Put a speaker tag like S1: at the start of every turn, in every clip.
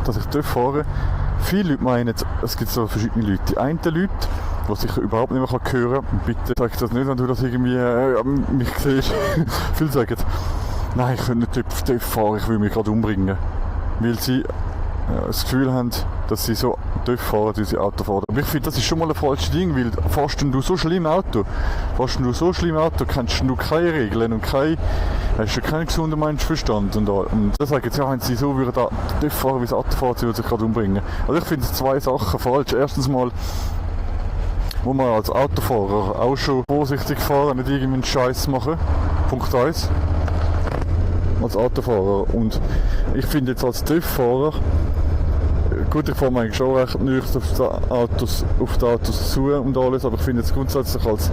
S1: dass ich fahre. Viele Leute meinen, es gibt so verschiedene Leute. Die einen Leute, die sicher überhaupt nicht mehr hören kann, bitte sag das nicht, wenn du das irgendwie mich siehst. Viele sagen, nein, ich könnte nicht TÜV fahren, ich will mich gerade umbringen. Weil sie das Gefühl haben, dass sie so TÜV fahren, wie sie Auto fahren. Aber ich finde, das ist schon mal ein falsches Ding, weil fährst du so schlimm Auto, kennst du keine Regeln und hast du keinen gesunden Menschenverstand. Und das sagen jetzt, ja, wenn sie so würden TÜV fahren, wie sie Auto fahren, sie würden sich gerade umbringen. Also ich finde zwei Sachen falsch. Erstens mal muss man als Autofahrer auch schon vorsichtig fahren, nicht irgendeinen Scheiß machen. Punkt 1. Als Autofahrer. Und ich finde jetzt als TÜV-Fahrer, gut, ich fahre mir eigentlich schon recht nicht auf die Autos zu und alles, aber ich finde jetzt grundsätzlich als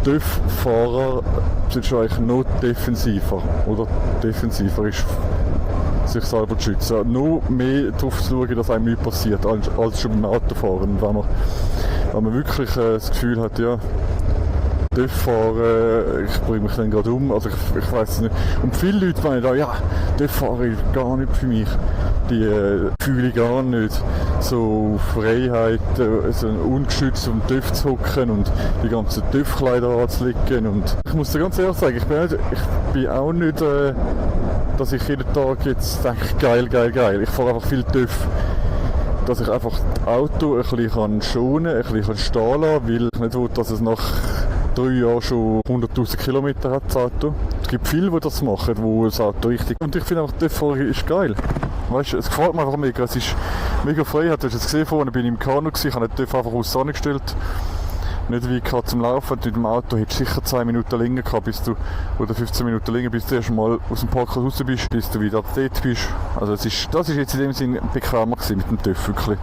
S1: TÜV-Fahrer sind schon eigentlich noch defensiver. Oder defensiver ist, sich selber zu schützen. Noch mehr darauf zu schauen, dass einem nichts passiert, als schon beim Autofahren. Wenn man wirklich das Gefühl hat, ja, TÜV fahren, ich bringe mich dann gerade um, also ich weiß es nicht. Und viele Leute meinen da, ja, TÜV fahren ist gar nicht für mich. Die fühle ich gar nicht. So Freiheit, so ungeschützt um TÜV zu hocken und die ganzen TÜV-Kleider anzulegen. Und ich muss dir ganz ehrlich sagen, ich bin auch nicht, dass ich jeden Tag jetzt denke, geil. Ich fahre einfach viel TÜV. Dass ich einfach das Auto ein bisschen schonen kann, ein bisschen stehen lassen, weil ich nicht will, dass es nach 3 Jahren schon 100'000 Kilometer hat, das Auto. Es gibt viele, die das machen, wo das Auto richtig... Und ich finde einfach, das Fahren ist geil. Weißt du, es gefällt mir einfach mega. Es ist mega frei. Du hast es gesehen, vorhin bin ich im Kanu gewesen, ich habe den TÜV einfach aus angestellt. Nicht wie gerade zum Laufen. Mit dem Auto hättest du sicher 10 Minuten länger gehabt, oder 15 Minuten länger, bis du erst mal aus dem Parkhaus raus bist, bis du wieder dort bist. Also das ist jetzt in dem Sinne bequemer gewesen mit dem TÜV, wirklich.